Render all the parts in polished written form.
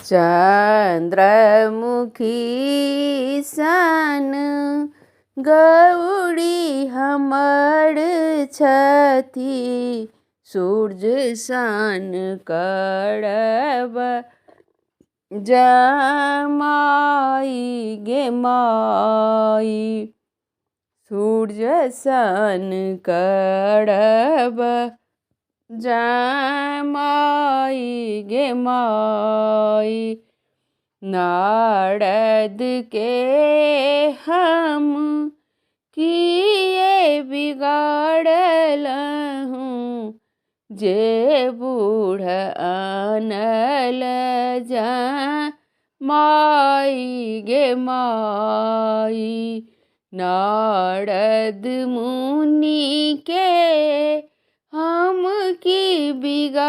चन्द्रमुखी सन गौरी हमर छथि, सूर्य सन करब जमाइ गे माइ, सूर्य सन करब जमाइ गे माइ। नारदके हम किए बिगाड़लहुँ, जे बूढ़ आनल जमाइ गे माइ। नारद मुनिके हम की बिगाड़लहुँ,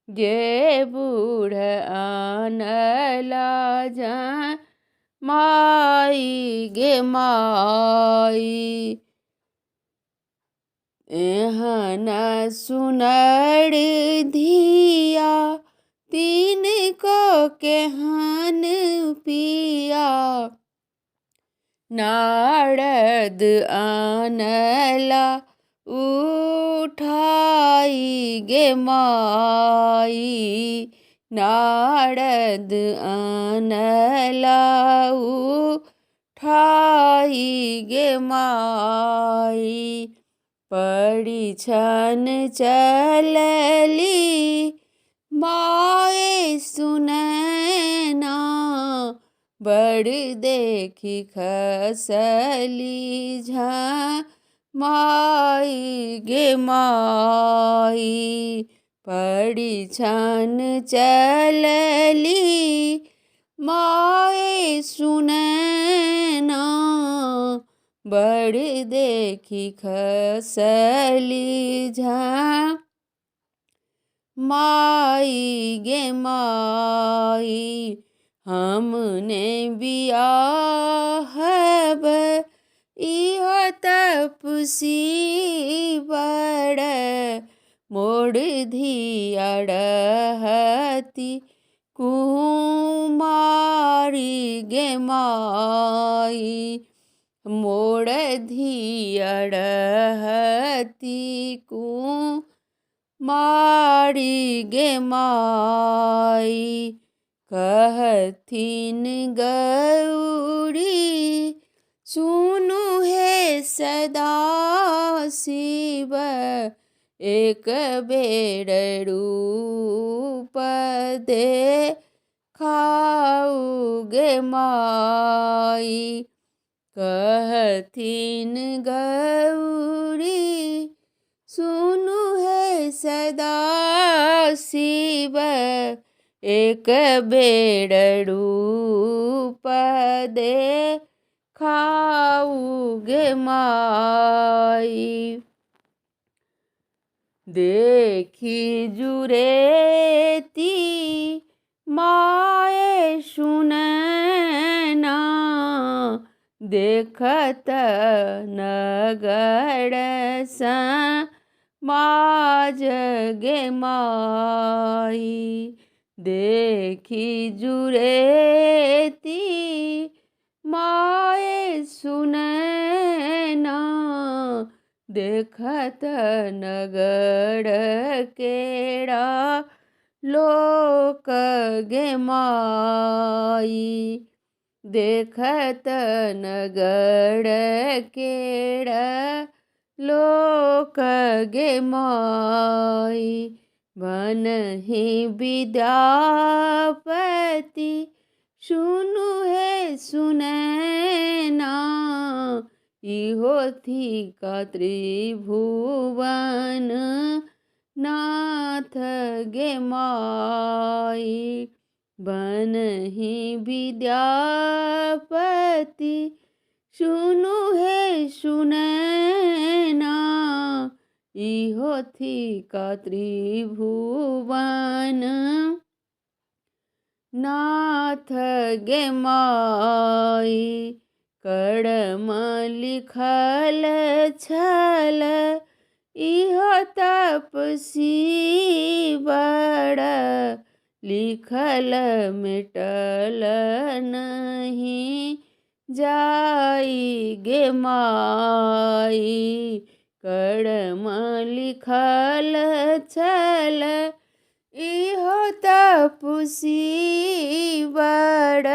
जे बूढ़ आनला जमाइ गे माइ। एहन सुनर धिया तिनको केहन पिया, नारद आनला उठाइ गे माइ, नारद आनला उठाइ गे माइ। परिछन चलली माए सुनैना, बड़ देखि खसली झमाइ गे माइ। परिछन चलली माए सुनैना, बड़ देखि खसली झमाइ गे माइ। हम ने बियाहब इहो तपसी बड़, मोर धिया रहती कुमारी गे माइ, मोर धिया रहती कुमारी गे माइ। कहथिन गौरी सुनू हे सदाशिव, एक बेर रूप देखाउ गे माइ। कहथिन गौरी सुनू हे सदाशिव, एक बेर रूप देखाउ गे माइ। देखी जुरेती माए सुनैना, देखत नगर समाज गे माइ। देखी जुरेती माए सुनैना, देखत नगर केरा लोक गे माइ, देखत नगर केरा लोक गे माइ। बनहि विद्यापति सुनु हे सुनैना, इहो थिका त्रिभुवन नाथ गे माइ। बनहि विद्यापति सुनु हे सुनैना, इहो थिका त्रिभुवन नाथ गे माइ। करम लिखल छल इहो तपसी बड़, लिखल मेटल नहि जाई गे माई। करम लिखल छल इहो तपसी बड़,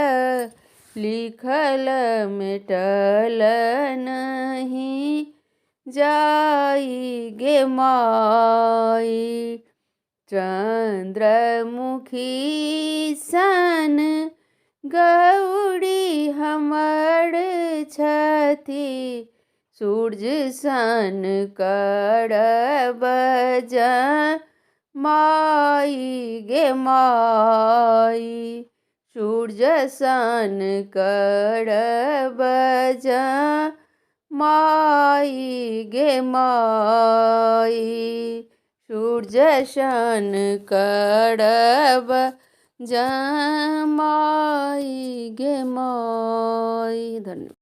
लिखल मेटल नहि जाई गे माई। चन्द्रमुखी सन गौरी हमर छथि, सूर्य सन करब माई गे माई। सूर्य सन करब माई गे माई। सूर्य सन करब जमाई गे माई। धन्यवाद।